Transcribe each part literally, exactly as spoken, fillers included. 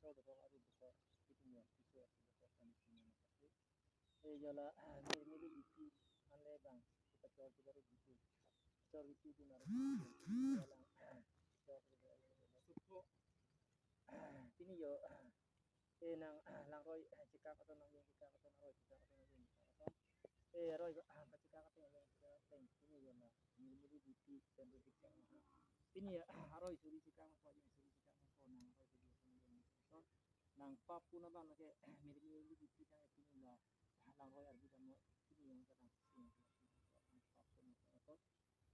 chor dokok ari dokok, pini yo, pini yo, pini yo, pini yo. Eh, yo la, ah, mir mili B P, anle bang, kachor ke baru B P. Kachor B P dun ari. Yo la, ah, kachor ke baru. Pini yo, ah, eh, nang, ah, langroi, ah, chekak atum nang jeng chekak atum, langroi chekak atum nang jeng chekak atum. Eh, roi, ah, chekak atum nang jeng chekak atum. Pini yo la, mir mili B P, pen ro chekak atum. Pini yo, ah, roi suri chekak atum, jeng suri chekak atum, nang roi suri atum, jeng chekak atum. Nang pap puna ban ke, mir mili B P tang pini la, langroi arbi dam mo, pini yo kadang sing, nang pap puna ban ko.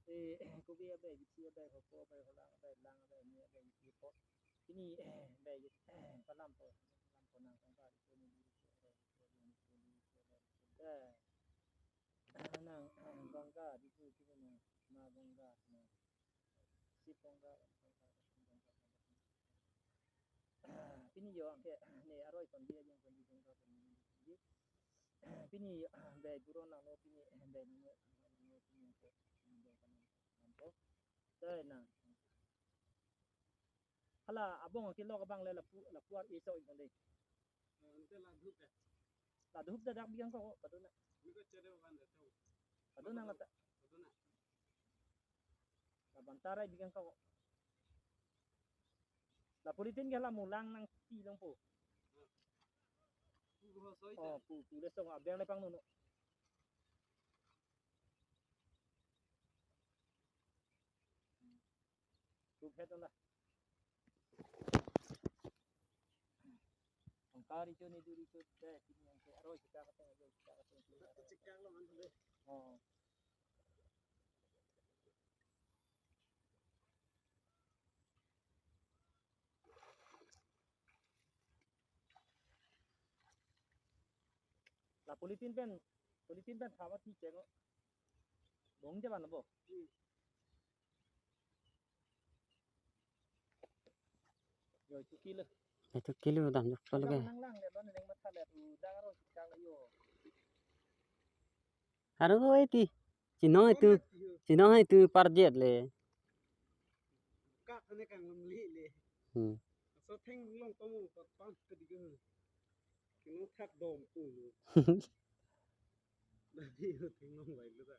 Eh, kopi abai, bithi abai, hoko abai, holang abai, lang abai, ni abai, bithi po. Pini, eh, abai, eh, palam po, palam po nang kangkar, itu ni diri po, eh, itu ni diri po, itu ni diri po, eh. Nang, Ganga, di tu, tu nang, ma Ganga, nang. Si Ganga, Ganga, Ganga, Ganga. Pini yo, angke, ne aroi kondi, ajeng kondi, Ganga kondi, kondi. Pini, be guro nanglo, pini, be nanglo, nanglo, pini, nanglo, nanglo. Dai nang. Hala, abong kelok abang le lapu, lapu ar iso ikon dei. Ante la dhup ya. La dhup dak biang ko, paduna. Ini ko chere ban de tau. Paduna ngata. Paduna. La bantara biang ko. La polythene ke la mulang nangpi long po. Pu ho soi ta. Oh, pu, pu le song abang le pangnono. Pu phet la. Angkari cho ni duri cho de, pini angke aroi chekak atum, aroi chekak atum. Chekak lo man de. Oh. La polythene pen, polythene pen thap athi cheng o. Bong jaban bo. Hmm. Yo, itu kilo. Itu kilo dam jok pala ke. Nang lang le, lo neng matha le, tu dang aro chekak le yo. Aro oi ti. Chinong itu. Chinong itu parjet le. Kak ne kang lam li le. Hmm. So theng long kamu pat pan ke di ke. Kino thak dom pu. Dadi theng long lai le ta.